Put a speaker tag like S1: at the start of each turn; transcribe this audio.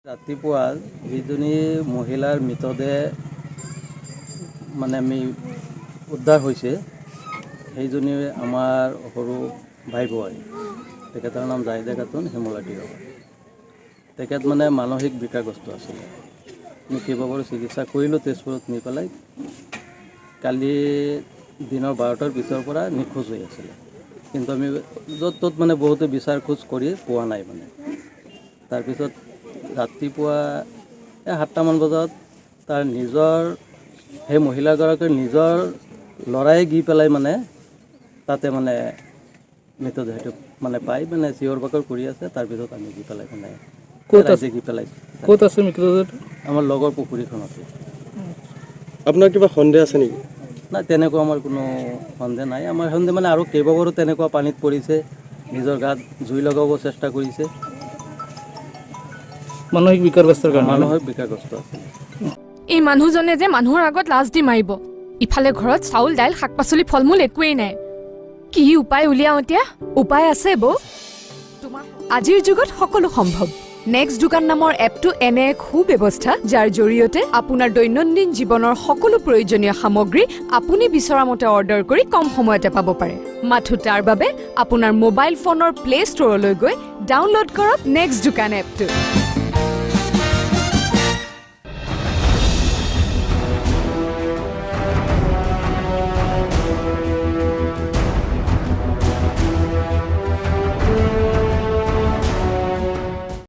S1: ৰাতিপুৱা যিজনী মহিলাৰ মৃতদেহ মানে আমি উদ্ধাৰ হৈছে, সেইজনী আমাৰ সৰু ভাই বোৱাৰী। তেখেতৰ নাম জাহিদা খাতুন, শিমলাটিৰ। তেখেত মানে মানসিক বিকাৰগ্ৰস্ত আছিলে। আমি কেইবাবাৰো চিকিৎসা কৰিলোঁ তেজপুৰত নি পেলাই। কালি দিনৰ 12টাৰ পিছৰ পৰা নিখোজ হৈ আছিলে, কিন্তু আমি য'ত ত'ত মানে বহুতে বিচাৰ খোজ কৰি পোৱা নাই। মানে তাৰপিছত ৰাতিপুৱা এই 7টামান বজাত তাৰ নিজৰ সেই মহিলাগৰাকীৰ নিজৰ ল'ৰাই গি পেলাই মানে তাতে মানে মৃতদেহটো মানে পাই মানে চিঞৰ বাখৰ কৰি আছে। তাৰপিছত আমি গি পেলাই মানে
S2: ক'ত আছে?
S1: ৰাইজে গি পেলাই।
S2: ক'ত আছে মৃতদেহটো?
S1: আমাৰ লগৰ পুখুৰীখনতে।
S3: আপোনাৰ কিবা সন্দেহ আছে নেকি?
S1: নাই, তেনেকুৱা আমাৰ কোনো সন্দেহ নাই। আমাৰ সন্দেহ মানে আৰু কেইবাবাৰো তেনেকুৱা পানীত পৰিছে, নিজৰ গাত জুই লগাব চেষ্টা কৰিছে।
S2: মানসিক বিকাৰগ্ৰস্তৰ কাৰণে?
S1: মানুহৰ বিকাৰগ্ৰস্ত আছিলে।
S4: এই মানুহজনে যে মানুহৰ আগত লাজ দি মাৰিব। ইফালে ঘৰত চাউল, দাইল, শাক পাচলি, ফল মূল একোৱেই নাই। কি উপায় উলিয়াওঁ এতিয়া?
S5: উপায় আছে বৌ।
S4: তোমাৰ
S5: আজিৰ যুগত সকলো সম্ভৱ। নেক্সট দোকান নামৰ এপটো এনে এক সুব্যৱস্থা, যাৰ জৰিয়তে আপোনাৰ দৈনন্দিন জীৱনৰ সকলো প্ৰয়োজনীয় সামগ্ৰী আপুনি বিচৰা মতে অৰ্ডাৰ কৰি কম সময়তে পাব পাৰে। মাথো তাৰ বাবে আপোনাৰ মোবাইল ফোনৰ প্লে ষ্ট'ৰলৈ গৈ ডাউনলোড কৰক নেক্সট দোকান এপটো।